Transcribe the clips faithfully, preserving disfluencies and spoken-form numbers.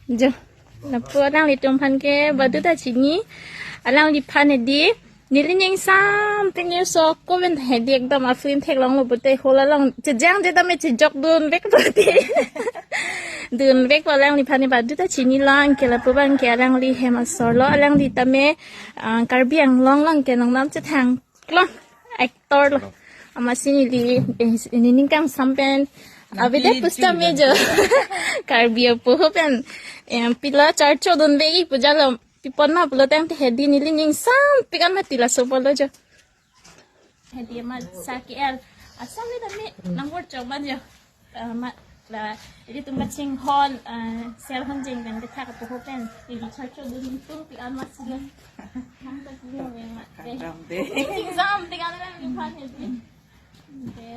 Jo, lapu alanglitum aphan ke badu ta chini. Alangliphan hedi. Neli ning ingsampik, neli so koven hedi ekdom a-film theklonglo pute hall along chejang je tame chejokdunvek pute. Dunvek pu alangliphan ke badu ta chinilang ke lapu abang ke alangli hem asor lo, alangli tame, ah, Karbi Anglong along ke nongnam chethang klong actor lo. Amatsi neli, eh, neli ning kangsam pen. Nangpi abide pusta chulo. Mejo. Karbi apoho pen. Eh, pilo charchodunvekji pu jalo. Pipon ma pulo tangte hedi neli ning ingsampik an mati laso pulo jo. Hedi ma sa K L. Asam le tame nang workshop ma jo. Ah, ma, la, ilitum kachinghon, ah, sel hon jeng pen kethak apoho pen. Ili charchodun tum pi an masi lo. Nang ta kilo me ma. Kadam de. Ning ingsampik an alangliphan hedi. Oke.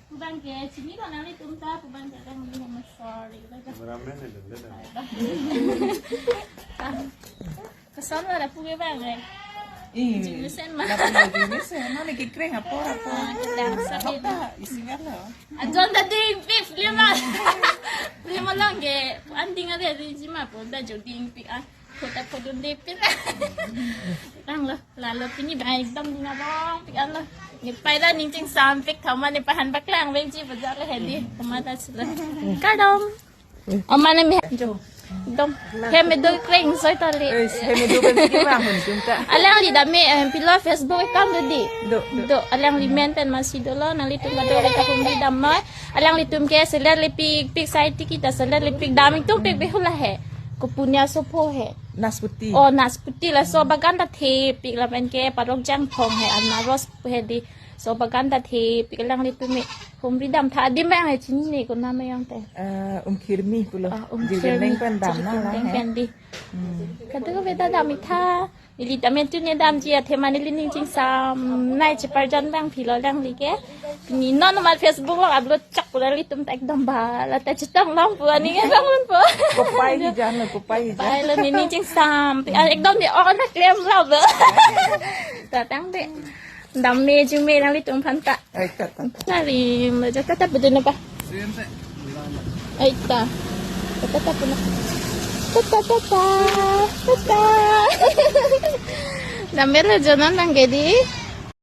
Pu abang ke, chini ko nanglitum ta, pu abang ke alangli hem asor, gitu aja. Cameraman ada, ada. Koson lo lapu ke abang, eh? Ih, jingmesen ma. Lapu jingmesen, mana kekreng apor, apor. Ah, kedang sabi. Apa, isi kan lo? Ajon ta dingpik, lima. Lima lang ke, anding ada di jima po, da jo dingpik, ah. Kota podun dingpik. Tanglo, lalo pini abang ekdom ding abang, pik alo. Nepei ta ning ingsampik, thama nepei han paklang vekji bajar le hedi, thama ta sila. Kardom. Oma ne me jo. Dom. Hem me do kreng soi tali. Eh, hem me do pen siki ram hun jum ta. Alangli tame, eh, pilo Facebook account do di. Do, do. Do, alangli men pen masi dolo, nanglitum kadokave ta humri dam noi. Alanglitum ke selet le pikpik, sai tiki ta selet le pik dam itum pikpik hula he. Kopunya sopo he. Nasputi. Oh, nasputi laso bagan ta thepik lapen ke parok jangthong he, anaros hedi. So bagan ta thepik, alanglitum me humri dam tha adim abang he, chinine konat ma yang te. Eh, Umkhirmi pulo. Ah, Umkhirmi. Jirgen pen dam na la he. Jirgen pen di. Hmm. Kadokave ta dam ik tha. Neli tame tune damji athema neli ning ingsampik nai cheparjan abang philo alangli ke. Ni non mat Facebook along upload chak pu alanglitum ta ekdom bala ta chetong long pu aning abang un po. Kopai hijan lo, kopai hijan. Pai lo neli ning ingsampik. Ah, ekdom ni on na klem lo bo. Ta tangte. Dam me jume nanglitum aphan ta. Ai, ta, ta, ta. Nari, maja ta ta betul apa? Ai, ta. Ta ta ta puna. Ta ta ta ta. Ta ta. Dam me lo jonan abang ke di.